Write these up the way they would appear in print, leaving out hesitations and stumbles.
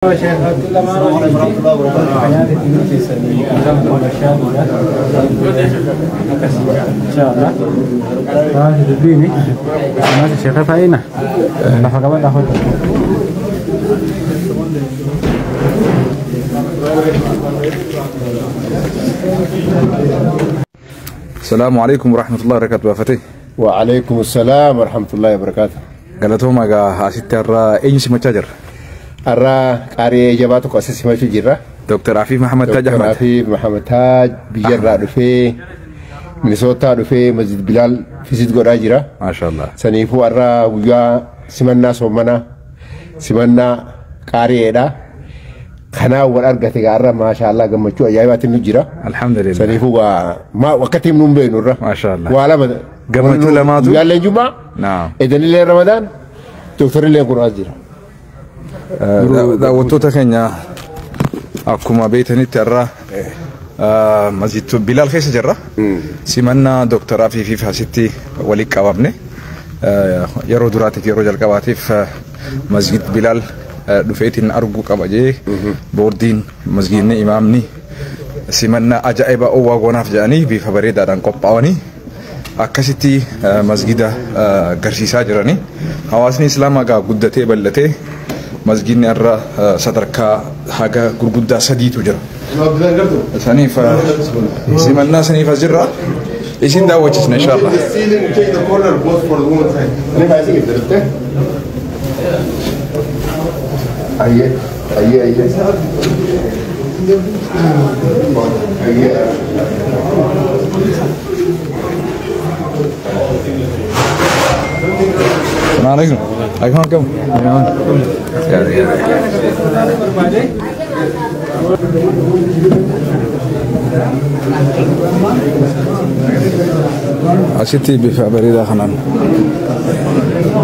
السلام عليكم ورحمة الله وبركاته. إن شاء الله. تديني. ما الشيخ فاينة. نفقة ناخذ. السلام عليكم ورحمة الله وبركاته بافتي. وعليكم السلام ورحمة الله وبركاته. Galatooma egaa asitti har'a eenyu simachaa jirra? Har'a qaaree jabaa tokko as simachuu jirra. Dr. Afiif Mahamad Taaj Dr. Ahmad. Afiif Mahamad Taaj biyyarraa dhufee Minisootaa dhufee Masjid Bilaal visit godhaa jira. Maashaallah. Saniifuu har'a guyyaa simannaa soommanaa simannaa qaareedha. Kanaa wal argate har'a maashaallah gammachuu ajaa'ibaatiin nu jira. Alhamdulillah. Saniifuu maa wakkatti himnu hin beeknu irra. Maashaallah. Waa lama. Gammachuu lamaatu. Guyyaalleen Jumaa. Naam. Edanillee Ramadaan. Doktorillee kun as jira. Daawwattoota keenya akkuma beektanitti har'a Masjid Bilaal keessa jirra. Simannaa Dr. Afiifiif asitti walitti qabamne yeroo duraatiif yeroo jalqabaatiif Masjid Bilaal dhufeetiin arguu qaba jee boordiin masjidni imaamni simannaa ajaa'iba owwaa goonaaf jedhanii bifa bareedaadhaan qophaa'anii akkasitti masgida garsiisaa jiranii. Hawaasni Islaamaa gaa guddatee bal'atee masgidni har'a sadarkaa haga gurguddaa sadiitu jira. Saniif simannaa saniif as jirra. Isin daawwachiisna inshallah. Ayyee ayyee ayyee. Ayyee. السلام عليكم. عليكم كم؟ Asitti bifa bareedaa kanaan.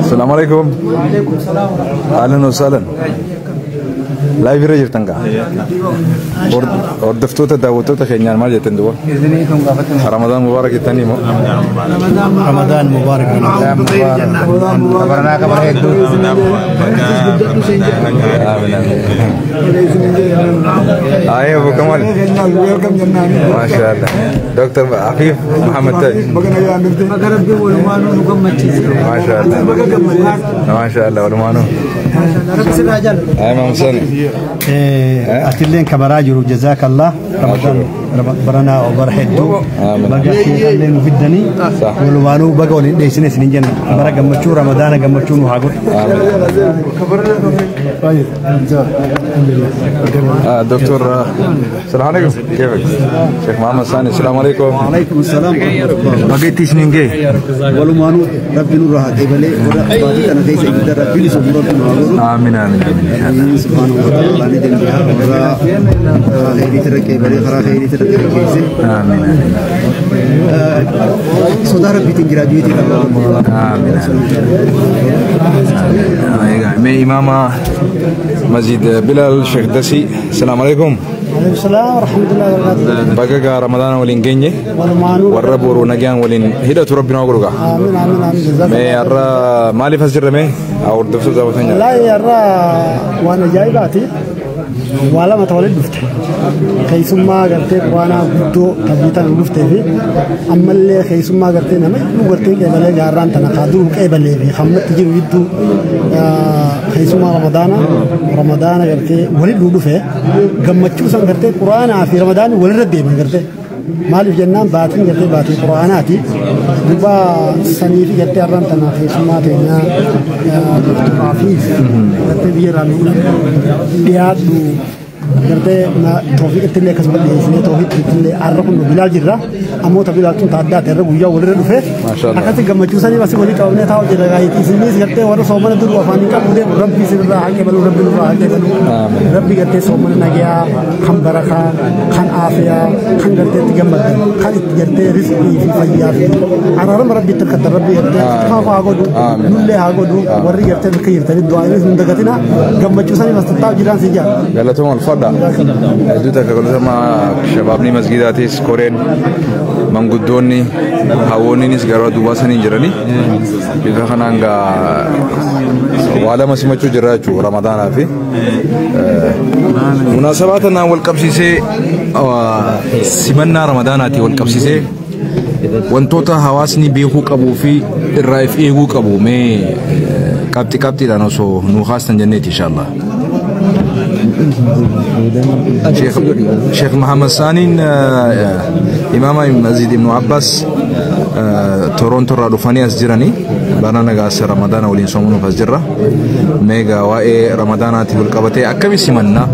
السلام عليكم. وعليكم السلام ورحمة الله. أهلا وسهلا. Live irra jirtan gaa? Hordoftoota daawwattoota keenyaan maal jettan duuba? Ramadaan mubaarak jettanii moo? رمضان مبارك. رمضان مبارك. برنا كبر هدو. آمين آمين. أيوة أبو كمال. ما شاء الله. دكتور عفيف محمد تاج. ما شاء الله. ما شاء الله ولمانو. أيوة مسلم. أتلين كبراجر جزاك الله. رمضان برنا وبرحدو. بقى خلين وفدني. ولمانو بقى ليس سنين جنة. برا جمتشو رمضان جمتشو نهاجر. طيب. دكتور السلام عليكم. كيفك؟ شيخ محمد ثاني السلام عليكم. وعليكم السلام ورحمة الله. بقيت سنين جاي. ولمانو ربي نورها قبلي ورا أنا ليس يقدر ربي لي سبحانه. آمين آمين آمين. سبحانه وتعالى ندين بها ورا خيري ترك قبلي خرا خيري ترك كيسه. آمين آمين. صدار ربي تنجراديتي. آمين آمين. إمام مسجد بلال شيخ دسي السلام عليكم. وعليكم السلام ورحمة الله وبركاته. بقى رمضان ولين جنيه والرب ورنجان ولين هدى ربنا وقرقة. آمين آمين آمين. جزاك الله. الرا مالي فسر مي أو دفسو زاوتين. لا يا الرا وأنا جاي باتي ولا ما تولد دفت. خيسما قرتي وانا بدو تبيتا دفت في أما اللي خيسما قرتي نما قرتي قبل جاران تنقادو قبل في خمت تجي يدو خيسما رمضان رمضان قرتي ولد دفت قمتشو سن قرتي قرآن في رمضان ولد ردي من قرتي مالف جنان باتين قرتي باتي قرآناتي دبا سنيفي قرتي أران تنا خيسما تنا دكتور عفيف قرتي بيرانو بيادو قرتي ما توفيق تلي كسب لي توفيق تلي أرقم بلال جرا أمو تبلال تون تعدى ترى ويا ولد دفت أكثر قمتشو سني بس ولي كونه تاو جرا غايتي سني قرتي ورا صومنا دور وفاني كا بودي ربي سر الله كبلو ربي الله كبلو ربي قرتي صومنا نجيا خم بركة خن عافية خن قرتي تجمد خن قرتي رزقي في فيا في أنا رم ربي تكتر ربي قرتي خاف أقولو نولي أقولو وري قرتي بخير ترى الدعاء من دقتنا قمتشو سني بس تاو جيران سجى Galatooma alfadha. Hedduu takka galatoomaa shabaabni masgiidaatis koreen Manguddoonni hawwoonninis gara duubaa saniin jiranii bifa kanaan gaa waa lama simachuu jira jechuudha Ramadaanaa fi munaasabaa tanaan wal qabsiisee simannaa Ramadaanaatiin wal qabsiisee wantoota hawaasni beekuu qabuu fi irraa if eeguu qabu mee qabxi qabxiidhaan osoo nuu kaastan jenneeti inshallah. Sheekh Muhammad Saaniin imaama Masjid Ibnu Abbas Toronto irraa dhufanii as jiranii bara nagaas Ramadaana waliin soomuuf as jirra. Meegaa waa'ee Ramadaanaatiin wal qabatee akkami simannaa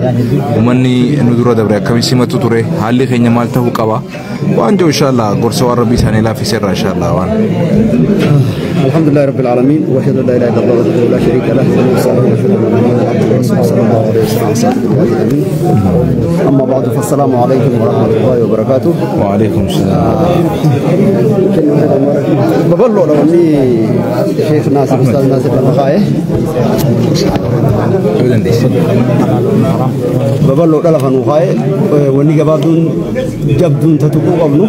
uummanni nu dura dabre akkami simatu ture haalli keenya maal ta'uu qaba waan jiru inshallah gorsa waan rabbii isaanii laaffise irraa inshallah waan. الحمد لله رب العالمين واشهد ان لا اله الا الله وحده لا شريك له واشهد ان محمدا عبده ورسوله صلى الله عليه وسلم. اما بعد فالسلام عليكم ورحمه الله وبركاته. وعليكم السلام. ببلغ لو اني شيخ ناصر استاذ ناصر المخايه ببلغ دلفا نخايه وني جبادون جبدون تتقو قبنو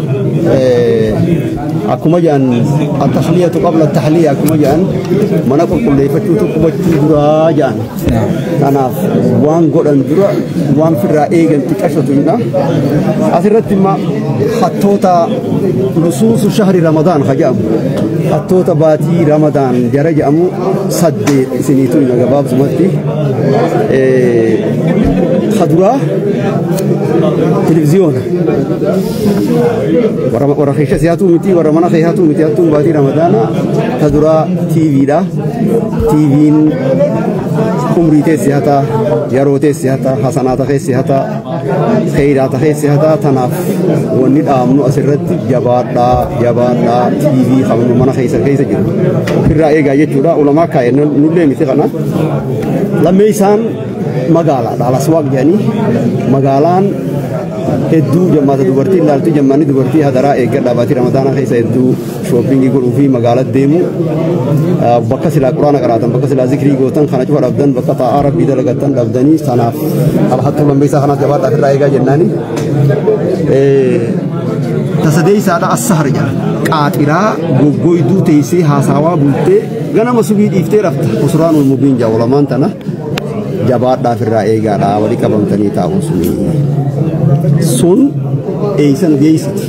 akkuma jedhan at-tahliyatu qabla at-tahliya akkuma jedhan mana qulqulleeffachuu tokkumachuu duraa jedhan. Kanaaf waan godhan dura waan firraa eegan xiqqashatu jedha. Asirratti immoo hattoota nusuusu shahri Ramadaan ka jedhamu hattoota baatii Ramadaan jara jedhamu 8 isiniitu hima gabaabsumatti. Kaduraa televiziyoona warra keessa siyaatu miti warra mana keessaatu miti hattuun baatii Ramadaana kaduraa TVdha. TVn umrii teessi hataa yeroo teessi hataa hasanaata keessi hataa kheyraata keessi hataa tanaaf wanni dhaamnu asirratti jabaadhaa jabaadhaa TV qabnu mana keessa keessa jiru ofirraa eegaa jechuudha. Ulamaa kaa'e nullee miti kana lammee isaan magaalaadha alaswaaq jedhanii magaalaan hedduu jammaata dubartii ilaaltu jammaanni dubartii hadaraa eeggadhaa baatii Ramadaana keessa hedduu shoppingii godhuu fi magaalatti deemu bakka silaa quraana qaraatan bakka silaa zikrii gootan kana cufa dhabdan bakka taa'aa rabbii dalagattan dhabdanii sanaaf alhattuu lammeessaa kanaaf jabaadhaa ofirraa eegaa jennaani. Tasadeessaadha as-sahar jedha qaaxiraa goggoyduu teessee haasaawaa bultee ganama subii dhiiftee rafta usraanul mubiin jaa ulamaan tana jabaadhaa ofirraa eegaadha walii qabamtanii taa'uun suni. Sun eeysan geessiti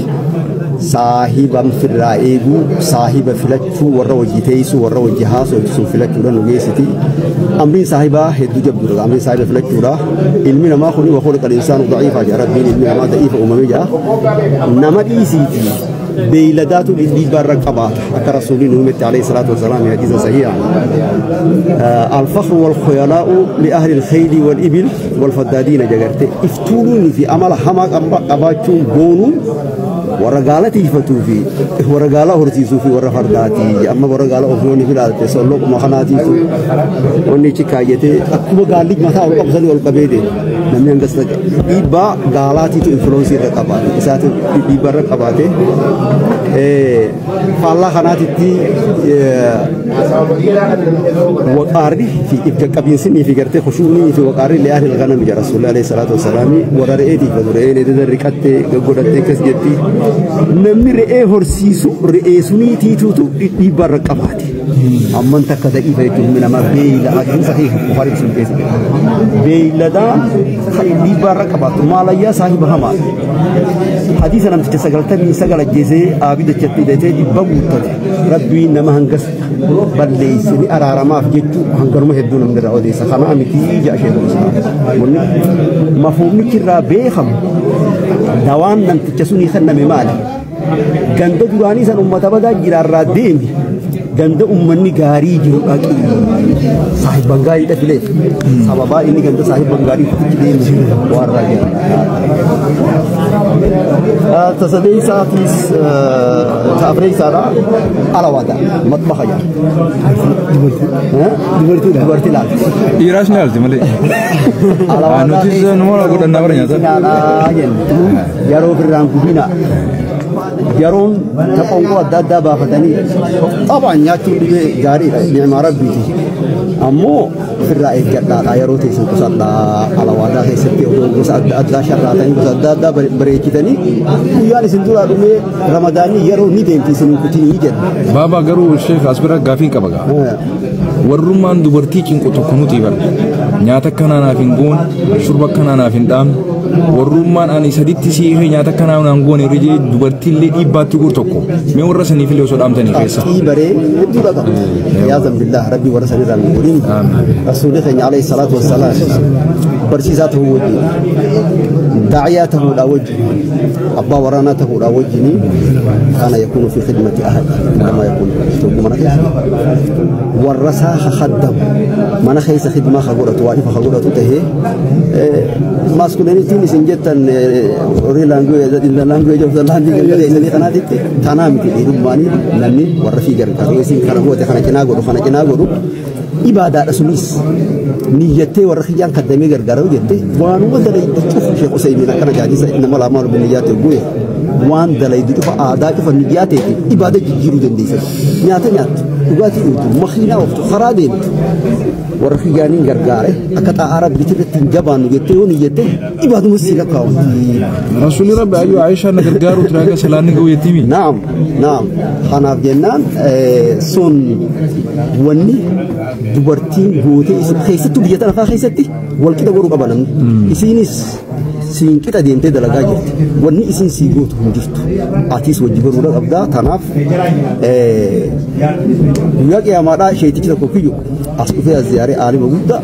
saahiban firraa eeguu saahiba filachuu warra hojii teessuu warra hojii haasoo sun filachuudhaan nu geessiti. Amriin saahibaa hedduu jabduudha amriin saahiba filachuudha. Ilmi namaa kuni wa khuliqa al-insaanu da'iifa jaa rabbiin ilmi namaa da'iifa uumame jaa nama dhiisiiti beeyladaatu dhiibbaa irra qabaata akka rasuuliin uumetti alayhi salaatu wasalaam hadiisa sahiha. Al-fakhru wal-khuyalaa'u li ahli al-khayli wal-ibil wal-faddaadiina jagarte iftuuluun fi amala hamaa qabaachuun boonuun warra gaala tiifatuu fi warra gaala horsiisuu fi warra fardaatii amma warra gaala ofiyoonni filaatte solloquma kanaatiitu wanni ichi kaayyatee akkuma gaalli mataa ol qabu sanii ol qabee deema namni hangas ta'e dhiibbaa gaalaatiitu infiloonsii irra qabaate isaatu dhiibbaa irra qabaate faallaa kanaatitti waqaarri fi ibda qabiinsinii fi gartee khushuunii fi waqaarri li'aahli al-ghanam jedha rasuulli alayhi salaatu wasalaami warra re'ee tiifatu re'een ededa riqattee gaggodhattee akkas jetti namni re'ee horsiisu re'ee sunii tiituutu dhiibbaa irra qabaate. Amman takka da'iifa jechuun humni namaa beeyla hadiin sahiha Bukhaarii Muslim keessa jira. Beeyladaan dhiibbaa irra qabaatu maalayyaa saahiba hamaa. Hadiisa namticha 99 ajjeesee abidachatti hidhatee 100 guuttate rabbiin nama hangas balleesse ni araaramaaf jechuu hanganuma hedduu namni irraa odeessa. Kanaa miti ja'a sheekul islaam. Wanni mafhuumnichi irraa beekamu dawaan namticha sunii kenname maali? Ganda duraanii san uummata badaa jiraarraa deemi ganda uummanni gaarii jiru dhaqi saahiban gaarii dhafileef sababaa inni ganda saahiban gaarii itti deemu warraa jira. Tasadeessaatiis ta'afreessaadha alawaadha matbaxa jira. Dubartii laata. Dhiiraas ni laalti malee. Nutis numa godhannaa bara nyaata. Yeroo firraan gubina Yeroon taqonqoo adda addaa baafatanii xabaan nyaachuun dhibee gaariidha ni'ima rabbiiti. Ammoo ofirraa eeggadhaadha yeroo teessan qusadhaa alawaadaa keessatti odoo gosa adda addaa sharraatanii gosa adda addaa bareechitanii guyyaan isin duraa dhumee ramadaanni yeroo ni deemti isin kutinii jedha. Baaba garuu sheek as bira gaafiin qaba gaa. Warrummaan dubartii cinqu tokko nuti bara. Nyaata akkanaa naaf hin goone, shurba akkanaa naaf hin dhaamne, warrummaan ani saditti siihee nyaata akkanaa naan goone irra jee dubartiillee dhiibbaatti guur tokko. Mee warra saniifillee osoo dhaamtanii keessa. Qabxii baree hedduudha qaba. Yaa zambillah rabbi warra sanirraa nu godhin. Rasuulli keenya alayhi salaatu wassalaam barsiisaa ta'uu wajjin daa'iyaa ta'uudhaa wajjin abbaa waraanaa ta'uudhaa wajjin kana yakuunu fi khidmati ahad kama yakuunu tokko mana keessa warra isaa khaddamu mana keessa khidmaa ka godhatu waa ifa ka godhatu tahee masculinityin isin jettan real language in the language of the land jedhanii kanaatitti tanaa miti dhiirummaanii namni warra fi gargaaru isin kana goote kana cinaa godhu kana cinaa godhu ibaadaadha sunis niyyattee warra kiyyaan kaddamee gargaaruu jette waanuma dalaydu cufa Sheekh Usaymiin akkana jaadisa nama lamaan biniyyaatti guye waan dalaydu cufa aadaa cufa niyyaateeti ibaada jijjiiruu dandeessa nyaata nyaattu dhugaatii dhugdu makiinaa ooftu karaa deemtu warra kiyyaaniin gargaare akka xaa'aa rabbiitti irratti hin jabaannu jettee yoo niyyatte ibaaduma si lakkaa'amti. Rasuulli Rabbi ayyuu Aishaa na gargaaru ture akka salaanni ga'u jettimi. Naam, naam. Kanaaf jennaan sun wanni dubartiin gootee keessattuu biyya tana fa'aa keessatti walqixa godhuu qaba namni. Isiinis siin qixa deemtee dalagaa jirti. Wanni isin sii gootu hin jirtu. Atis wajji godhuudha qabdaa. Kanaaf guyyaa qiyaamaadhaa sheetichi tokko kiyyu as dhufee as ziyaaree aalima guddaa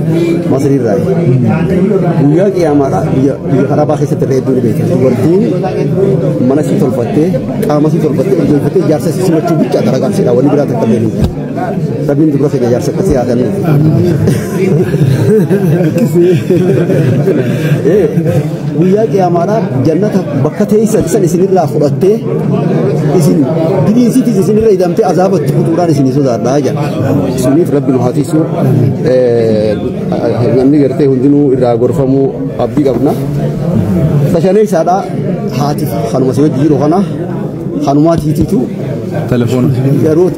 Masriirraa. Guyyaa qiyaamaadhaa biyya Arabaa keessatti irra hedduu ni beekama. Dubartiin mana sii tolfattee qaama sii tolfattee urgeeffattee jaarsa sii simachuu bichaa dalagaan siidha. Wanni biraa takka illee hin jiru. Rabbiin dubra keenya jaarsa akkasii haa kennuuf. Guyyaa qiyaamaadhaa jannata bakka teessan san isinirraa fudhattee isin bineensitis isinirra hidhamtee azaabatti kutuudhaan isinii sodaadhaa jedha. Suniif rabbi nu haa tiisu. Namni gartee hundinuu irraa gorfamuu abdii qabna. Tashanee isaadhaa haati kanuma si wajji jiru kana kanumaa tiitiitu Telefoona. Yeroo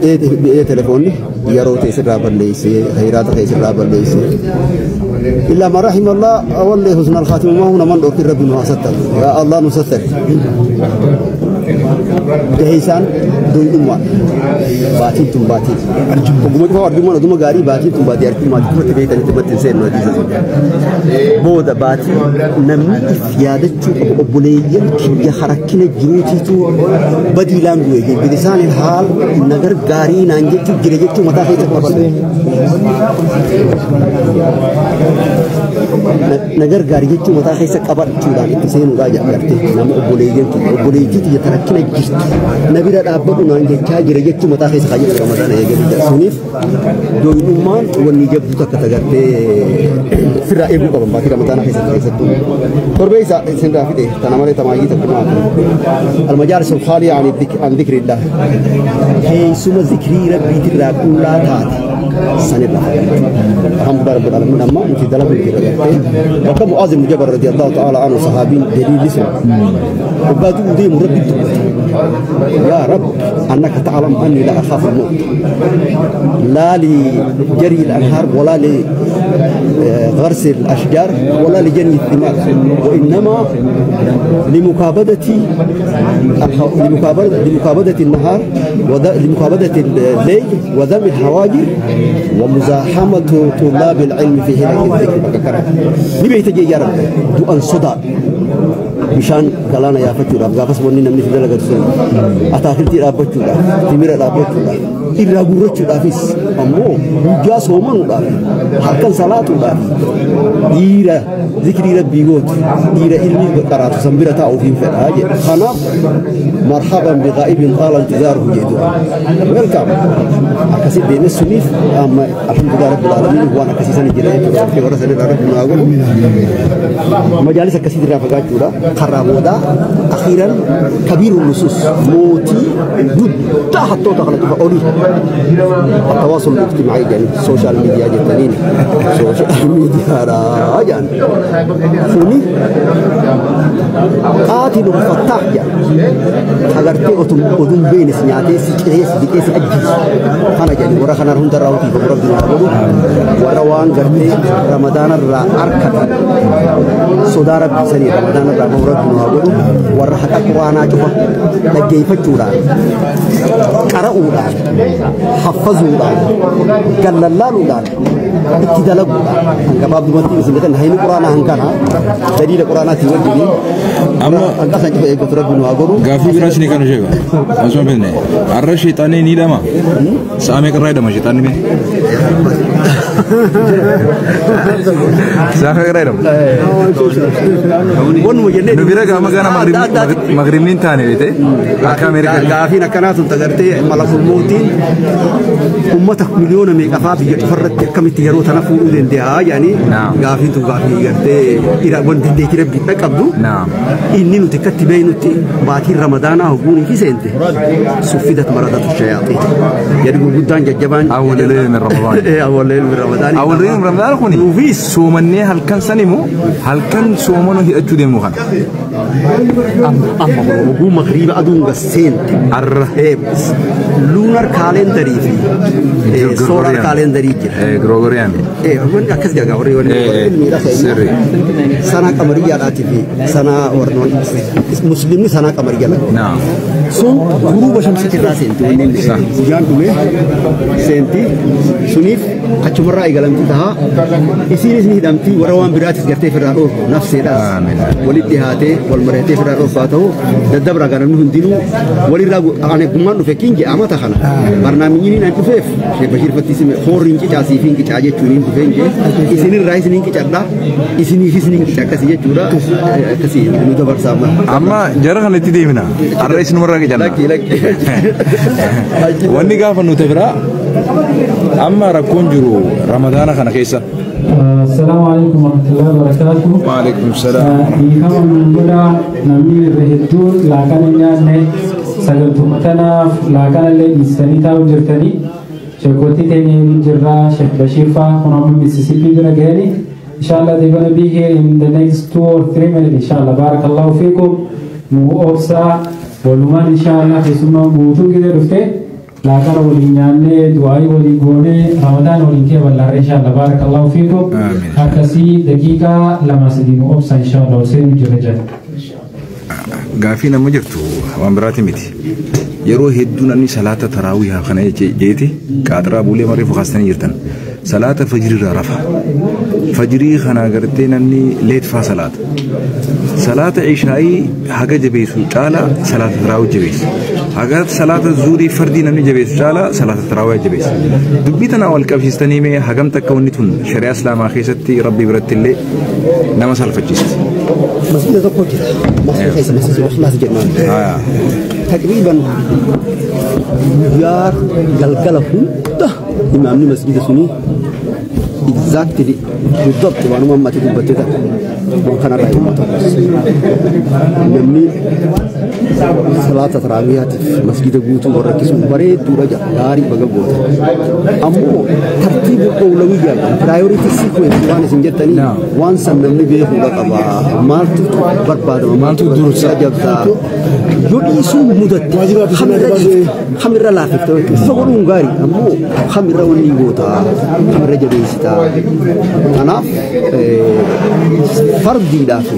telefoonni yeroo ta'e sirraa balleessee khayraata ta'e sirraa balleessee إلا ما رحم الله أولي حسن الخاتمة ما هو من أركي ربي نحستر يا الله نستر جهيسان دون أمة باتين تم باتين وقوم كفا أرجو ما غاري باتين تم باتين أرجو ما تبت بيت أنت تبت إنسان ما تيجي بودا باتين نمني إفيادة شو أبوليين كي حركنا جروتي تو بدي لانجوي بلسان الحال نجر غاري نانجي شو جريجي شو متى خيتك نجر غاري شو متى خيتك أبد شو دان إنسان ولا يعرفه نم أبوليين كي أبوليين كي يتركنا جرت نبي رد أبو نانجي شو جريجي شو متى خيتك خير رمضان هيجي سونيف دوينمان ونيجب تكتغرتي في رأي أبو كمان باقي رمضان خيتك خيتك تربية سنرا في ده تنامر تماجي تكنا المجالس الخالية عن ذكر الله هي سما ذكري ربي ترى كل تات سنة الله الحمد لله رب العالمين أما أنت دلب وكم معاذ بن جبل رضي الله تعالى عنه صحابي دليل اسم وبعد ودي مربي يا رب أنك تعلم أني لا أخاف الموت لا لجري الأنهار ولا لغرس الأشجار ولا لجني الثمار وإنما لمكابدة النهار ولمكابدة الليل وذم الحواجر ومزاحمة طلاب العلم في هلاك الذكر. نبي تجي يا رب دعاء صدى bishaan galaana yaafachuudhaaf gaafas wanni namni fi dalagatu sun ataakiltii dhaabbachuudhaaf timira dhaabbachuudhaaf irraa guurrachuudhaafis ammoo guyyaa soomanuudhaaf halkan salaatuudhaaf dhiira zikrii rabbii gootu dhiira ilmi qaraatu san bira taa'uuf hin fedhaa jedhe. Kanaaf marhaban biqaa'ibin qaala intizaaruhu jedhu welkaam akkasii deeme suniif amma alhamdulillah rabbil aalamiin waan akkasii sana jira jechuudha. Warra sanirraa rabbi nu haa godhu. Majaalis akkasii irraa fagaachuudha. Karaa boodaa akhiiran kabiiru nusus mootii guddaa hattoota kana cufa olii التواصل الاجتماعي يعني السوشيال ميديا جتنين سوشيال ميديا راجان خوني قاتل فتاح جان حقرتي أتم بين سنياتي سكريس دكيس أجيس خانا جاني ورا خانا رهن دراوتي فبرب دين وروان قرتي رمضان الرا أركت صدارة بسني رمضان الرا مورد دين ورا حتى قرآن أشوفه لجيفة جورا قرأوا حفظوا قللالوا ابتدلوا قباب دمتي مثلا هين القرآن هنكنا دليل القرآن تيوجدي أما أنقص أنت يقول ربنا وأقوله قافي براشني كانوا شيء أسمع بيني الرشيطاني نيدا ما سامي كرايدا ما شيطاني مي سامي كرايدا نبيرا كama kana magribniin taane beete akka Ameerikaa gaafiin akkanaa tun tagartee malakul mootiin ummata miliyoona meeqafaa biyya cufarratti akkamitti yeroo tana fuudhuu danda'a yaani gaafiin tun gaafii gartee wanti dandeettii rabbii dhaqqabdu inni nuti akkatti beeynutti baatiin ramadaanaa hogguunii fi seente suffidat maradatu shayaaxiin jedhi gurguddaan jajjabaan awwal leeyl min ramadaan awwal leeyl min ramadaan awwal leeyl min ramadaan kuni soomannee halkan sanimu halkan soomanu hidhachuu deemnu kana amma hogguu magriiba aduun gasseente arra lunar kaalendarii fi solar kaalendarii jira Gregorian wanni akkas jagaa warri wanni sirri sana qamariyyaadhaatii fi sana warnoon muslimni sana qamariyya naam sun guruuba shamsitirraa seenti wanni guyyaan dhume seenti suniif achumarraa eegalamti tahaa isiinis ni hidhamti warra waan biraatis gartee firraa dhoorku nafseedhaas walitti dhihaatee wal mari'atee firraa dhoorfaa ta'u daddabraa gaa namni hundinuu walirraa ani gummaan dhufe kiin jedhama ta'a kana barnaamijni an dhufeef Sheekh Bashiir Fattiisime hoorri hin qicaa siif hin qicaa jechuun hin dhufeen jee isinirraa isin hin qicadha isiniifis ni qica akkasii jechuudha akkasii nu dabarsaa amma. Amma jara kana itti deemina har'a isinumarraa qicanna. Lakki lakki. Wanni gaafa nuti biraa amma rakkoon jiru ramadaana kana keessa. السلام عليكم ورحمة الله وبركاته. وعليكم السلام. إيكام من بدا نمني الرهدون لكن يعني سجلتم تناف لكن اللي مستني تاو جرتني شكوتي تاني جرا شيخ بشير فا كنا من ميسيسيبي برا إن شاء الله they're gonna be here in the next 2 or 3 minutes إن شاء الله بارك الله فيكم مو أوبسا ولمان إن شاء الله في سمع موتو كده رفته لكن ولي دعائي ولي قوني رمضان ولي كي والله إن شاء الله بارك الله فيكم هكذا دقيقة لما سدين أبسا إن شاء الله وسيم جرجان قافينا مجرتو وامراتي متي yeroo hedduu namni salaata taraawihaa kana jeeti qaaxiraa buulee marree fokaastanii jirtan salaata fajriirraa rafa fajrii kana gartee namni leetfaa salaata salaata ishaa'ii haga jabeessu caala salaata taraawii jabeessu haga salaata zuurii fardii namni jabeessu caala salaata taraawii jabeessu dubbii tana wal qabsiistanii mee hagam takka wanni tun shari'aa islaamaa keessatti rabbii biratti illee nama salphachiisti. Masjida tokko jira. Masjida keessa masjida Ikhlaas jennaan. تقريبا guyyaa galgala hunda imaamni masjida sunii exactly بالضبط waanuma ammatti dubbatte ta'a waan kanarraa himmatu namni salaata taraawiyaatiif masjida guutuu warra rakkisuun bareedduudha jedha gaarii baga goota ammoo tartiibu awlawiyyaa jedha priority sequence waan isin jettanii waan san namni beekuudha qaba maaltu barbaadama maaltu dursa jabsaa yoo dhiisuun mudatte kamirra laafifte ufa godhuun gaarii ammoo kamirra wanni goota kamirra jabeessita kanaaf fardiidhaaf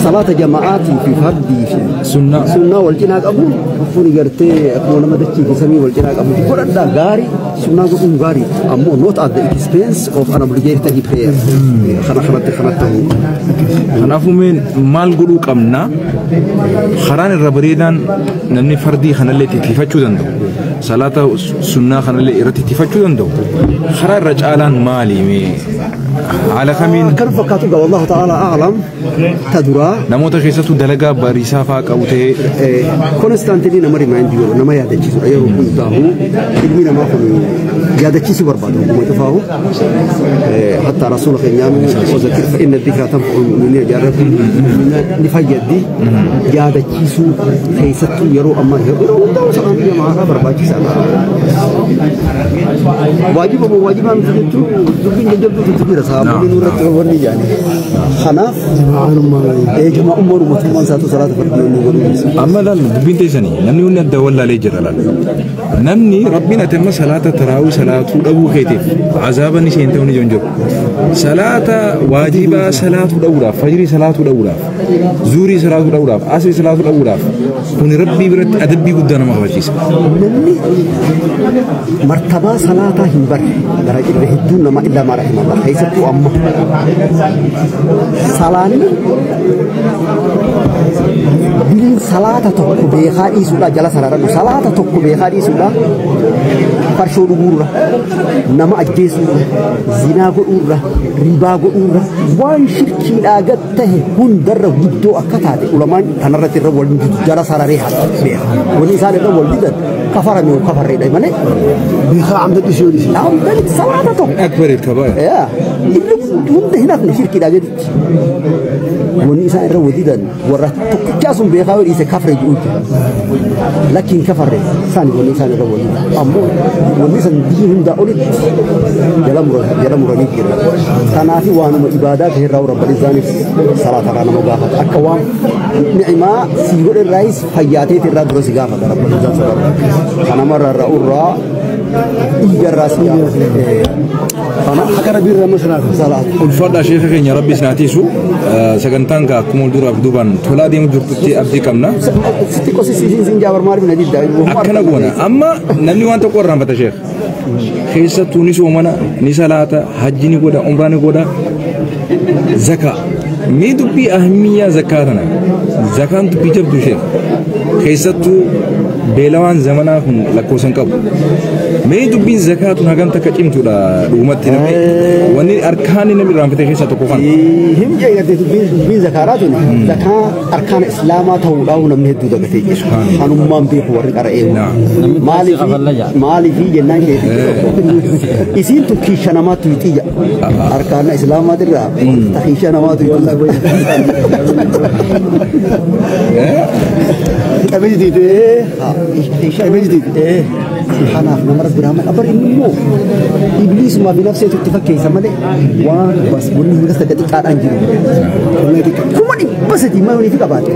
salaata jama'aatii fi fardii fi sunnaa wal cinaa qabuun kun gartee akkuma nama dachii fi samii wal cinaa qabu godhadhaa gaarii sunnaa godhuun gaarii ammoo not at the expense of an obligatory prayer kana kanatti kanatti ta'uu. Kanaafuu mee maal godhuu qabna karaan irra bareedaan namni fardii kanallee ittifachuu danda'u salaata sunnaa kanallee irratti ittifachuu danda'u karaa irra caalaan maali mee Haala kamiin Kan fakkaatu gaa wallahu ta'ala a'lam ta duraa namoota keessattuu dalagaa bariisaa fa'aa qabu ta'ee constantly nama remind godhu, nama yaadachiisudha. Yeroo hundaa'u ilmi namaa kun yaadachiisuu barbaada oguma cufaahu. Hatta rasuula keenyaan وذكر فإن الذكرى تنفع المؤمنين jaarratti ni fayyaddi. Yaadachiisuu keessattuu yeroo ammaa, yeroo hundaa'u sanaan jamaadhaa barbaachisaadha. Waajiba moo waajibaa miti jechuun dubbiin jajjabduutu jira, sababoonni nurratti wanni jaani. Kanaaf jamaa'ummaan uummatummaan isaatu salaata fardii inni godhuu. Amma laal, dubbiin teessanii namni hundi adda wallaalee jira. Laal, namni rabbiin ati amma salaata taraawii salaatuu dhabuu keetiif azaaba ni seente ni jiru. Salaata waajibaa salaatuu dhabuudhaaf, fajrii salaatuu dhabuudhaaf, zuurii salaatuu dhabuudhaaf, asrii salaatuu dhabuudhaaf, kun rabbii biratti adabbii guddaa nama kabachiisa. Namni martabaa salaataa hin barre gara irra hedduun nama illaa maa rahimallah, keessattuu amma salaanni biliin salaata tokko beekaa dhiisuudha jala sararadhu, salaata tokko beekaa dhiisuudha farshoo dhuguurra, nama ajjeesuurra, zinaa godhuurra, ribaa godhuurra, waan shirkiidhaa gad tahe hundarra guddoo akka taate ulamaan kanarratti irra wal jala sararee haa beeka. Wanni isaan irra wal didan kafarame kafarreedha malee Beekaa amda dhiisuu dhiisi. Amdan salaata tokko. أكبر الكبائر. Yaa inni hunda hin hafne shirkiidhaa gaditti. Wanni isaan irra wadidan warra tokkichaa sun beekaa yoo dhiise kafre jedhu jira. Lakkiin kafarre isaan wanni isaan irra wadidan. Ammoo wanni san biyyi hundaa olitti jala muranii jira. Kanaafi waanuma ibaadaa ta'e irraa rabbal isaaniif salaatarraa nama gaafata. Akka waan ni'imaa sii godhe irraayis fayyaateet irraa dura si gaafata rabbal isaan sababa. Kanamarraa irraa urraa dhiigarraa si gaafata. Kana Akka rabbii irraa salaata. Salaata. Ulfaadhaa sheeka keenya, rabbi isin haa tiisu. Sagantaan gaa akkuma duraaf duubaan tolaa deemu jirtutti abdii qabna. Sitti qosisiisin sin jaabar maaliif na didda? Akkana goona. Amma namni waan tokko irraanfata sheek. Keessattuu ni soomana, ni salaata, hajji ni godha, umraa ni godha. Zakaa. Mee dubbii ahamiyyaa zakaa tana. Zakaan dubbii jabdu sheek. Keessattuu beelawaan zamanaa kun lakkoofsa hin qabu. Mee dubbiin zakaa tun hagam takka cimtuudha dhugumatti namni wanni arkaanni namni irraanfate keessaa tokko kana. Him jee gartee dubbiin zakaaraa tun zakaa arkaana islaamaa ta'uudhaaf namni hedduu dagatee jira. Kanummaan beeku warri qara'ee. Maaliif jennaan keetii isiin tun kiisha namaatu hixiyya. Arkaana islaamaatirraa kiisha namaatu hixiyya. Qabeenya diidee. Qabeenya diidee. Kanaaf nama rabbi rahman abar inni immoo ibliisumaa fi nafseetu itti fakkeessa malee waan bas wanni hunda sadda xiqqaadhaan jiru. 300,000 maal fi qabaate.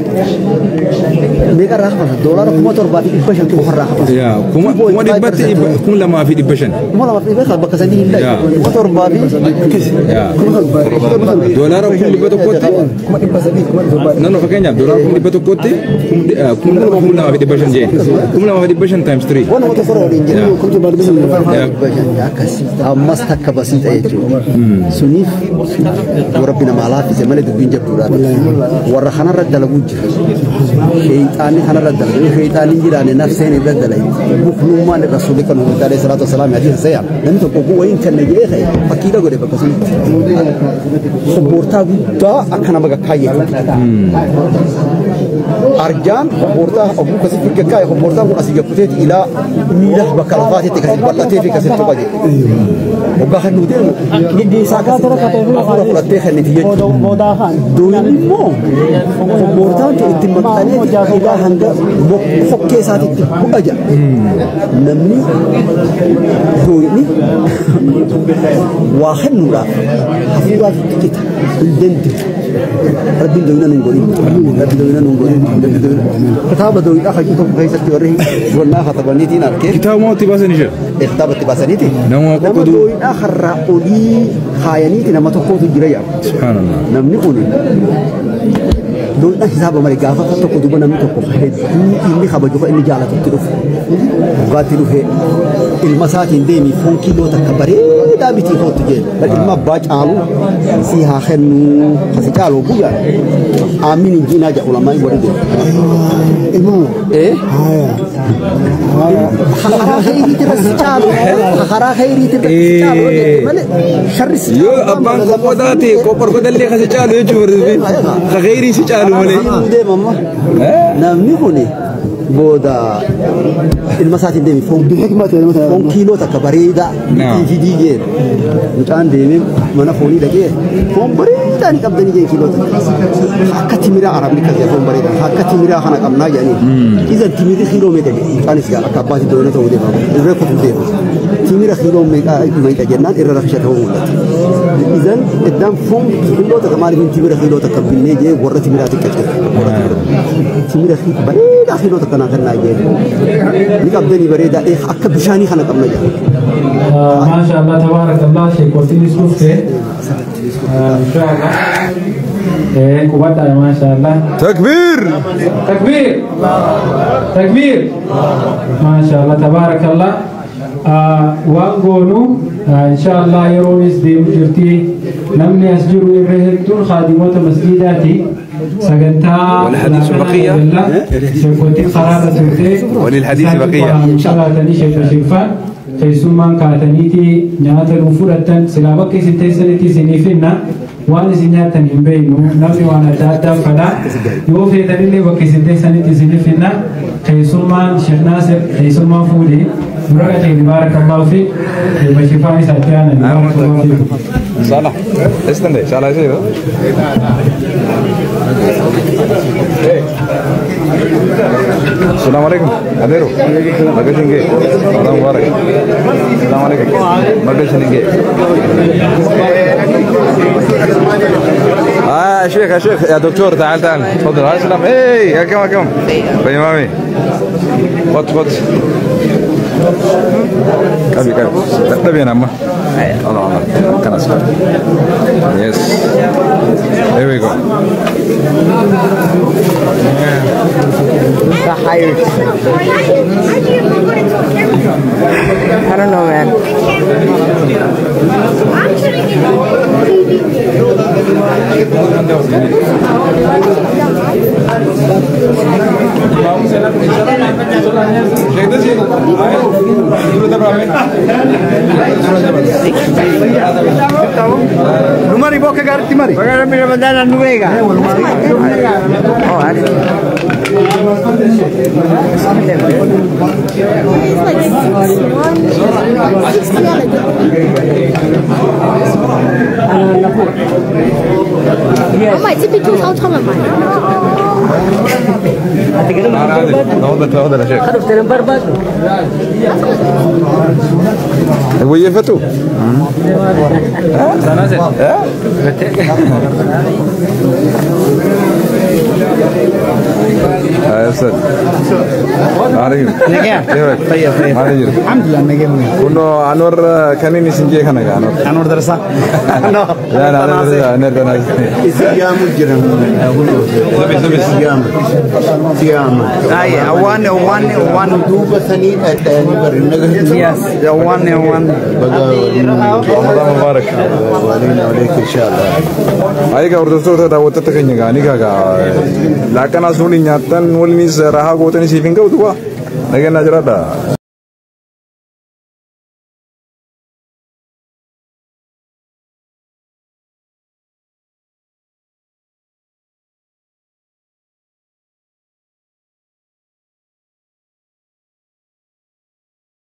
Meeqa irraa kafalta? Doolaara 7,500 qofarraa kafalta. Yaa kuma dhibbatti 2,500. 2,500 bakka sadii hin dhayu. 7,000 fi Yaa doolaara 100,000tti 300,000 7,000. Nanno fakkeenyaaf doolaara 100,000tti 2,500 jeen. 2,500 times 3. Waan nama tokko waliin jiru. 7,500. Akkas ammas takka basii ta'e jechuudha. Suniif yoo rabbi namaa laaffise malee dubbiin jabduudha. Warra kanarra dalaguu jira. Sheeyxaanni kanarra dalagu. Yoo sheeyxaanni hin jiraanne nafseen irra dalagu. Buklummaan rasuulli kan uummata alayhi salaatu wasalaam hadiisa sayyaa. Namni tokko kun wayiin kenna jedhee ta'e fakkiidha godhe bakka sunitti. Obboortaa guddaa akka nama gakkaayyeetu. Arjaan obboortaa oguu kasitti gakkaaye, obboortaan kun asii gakkuteeti ilaa miila bakka lafaatitti kasi bal'atee fi kasitti tuqa jedhe. Waggaa kan nuti deemu lubbuu isaa akkasitti hafuura fudhattee kenniti jechuudha. Dooyin immoo obboortaan tun itti maxxanee ilaa hanga fokkee isaatitti hudha jedha. Namni dooyini waa kennuudhaaf hafuuraaf itti cita hin danda'u. Rabbiin dooyina nun godhin. Rabbiin dooyina nun godhin. Rabbiin dooyina. Kitaaba dooyidhaa hajuu tokko keessatti warri wannaa katabaniitiin arkee. Kitaaba moo itti baasan ishee? Kitaaba itti baasaniiti. Nama Nama qoqqooduu. dooyidhaa harraa olii kaayaniiti nama tokkootu jira yaa. Subhaanallah. Namni kun dooyidhaan hisaaba malee gaafa tokko duuba namni tokko hedduu inni kabaju kan inni jaalatutti dhufe. Dhugaatti dhufe ilma isaatiin deemi foon kiiloo takka bareedaa bitii kootu jeen. Bal ilma abbaa caalu si haa kennu kasi caalu guyyaa. Aamin hin jiinaa jedha ulamaa warri deemu. Eh? Karaa khayrii irra si caalu karaa khayrii irra si caalu malee sharri si Yoo abbaan qophootaa ta'e qophorgodallee kan si caalu jechuun ka khayrii si caalu malee. Deemamma namni kun booda ilma isaatiin deemi foon kiiloo takka bareedaa fidii jeen mucaan deemee mana foonii dhaqee foon bareedaa ni qabdanii jeen kiiloo takka akka timiraa arabni kan foon bareedaa akka timiraa kana qabnaa jedhanii isan timirri kiiloo meeqa jedhe mucaanis akka abbaatii doona ta'uu deema irra kutuu deema timira kiiloo meeqa jennaan irra rafisha ta'uu mul'ata isan iddaan foon kiiloo takka maaliif timira kiiloo takka binnee jee warra timiraa xiqqaa timira bareedaa kiiloo takka naa kennaa jee ni qabdanii bareedaa akka bishaanii kana qabna jedha. ما شاء الله تبارك الله شيخ dhufte إن شاء الله قبضة ما شاء الله تكبير تكبير تكبير ما شاء الله تبارك الله وانقولوا إن شاء الله يرونيس ديم جرتي نمني أسجروا إبراهيم خادمات مسجداتي سجنتا والحديث بقية وللحديث بقية إن شاء الله تني شيخ keessummaan kaataniiti nyaata nu fudhatan silaa bakka isin teessanitti isinii finna waan isin nyaattan hin beeknu namni waan adda addaa fedha yoo feetanillee bakka isin teessanitti isinii finna keessummaan Sheekh Naasir keessummaan fuudhee dura qajeeli baarakallahu fi bashifaan isaatti aanan baarakallahu fi. Salah, استنى salah sih itu. السلام عليكم أديرو بقى رمضان مبارك السلام عليكم بقى يا شيخ يا شيخ يا دكتور تعال تعال تفضل السلام ايه يا كم كم يا مامي خد خد كم كم تبي انا ما الله الله كان اسفل يس here we go. The higher. I don't know, man. Numari bocca garti mari. Oh, I 我买这边就超超了买。 تفضل تفضل يا شيخ. ويفتو. يا استاذ عليكم كيفك؟ طيب طيب الحمد لله نجم كنا انور كانين سنجي كان انور انور درسا لا لا لا انور صيام الجرم صيام صيام اي اوان اوان اوان دوبه ثاني يس اوان اوان رمضان مبارك وعلينا وعليك ان شاء الله Ayiga hordoftoota daawwattoota keenya gaanii gagaa laaqanaa suun nyaattan waliinis rahaa gootanii siif hin ga'u duwwaa nageenyaa jiraadha.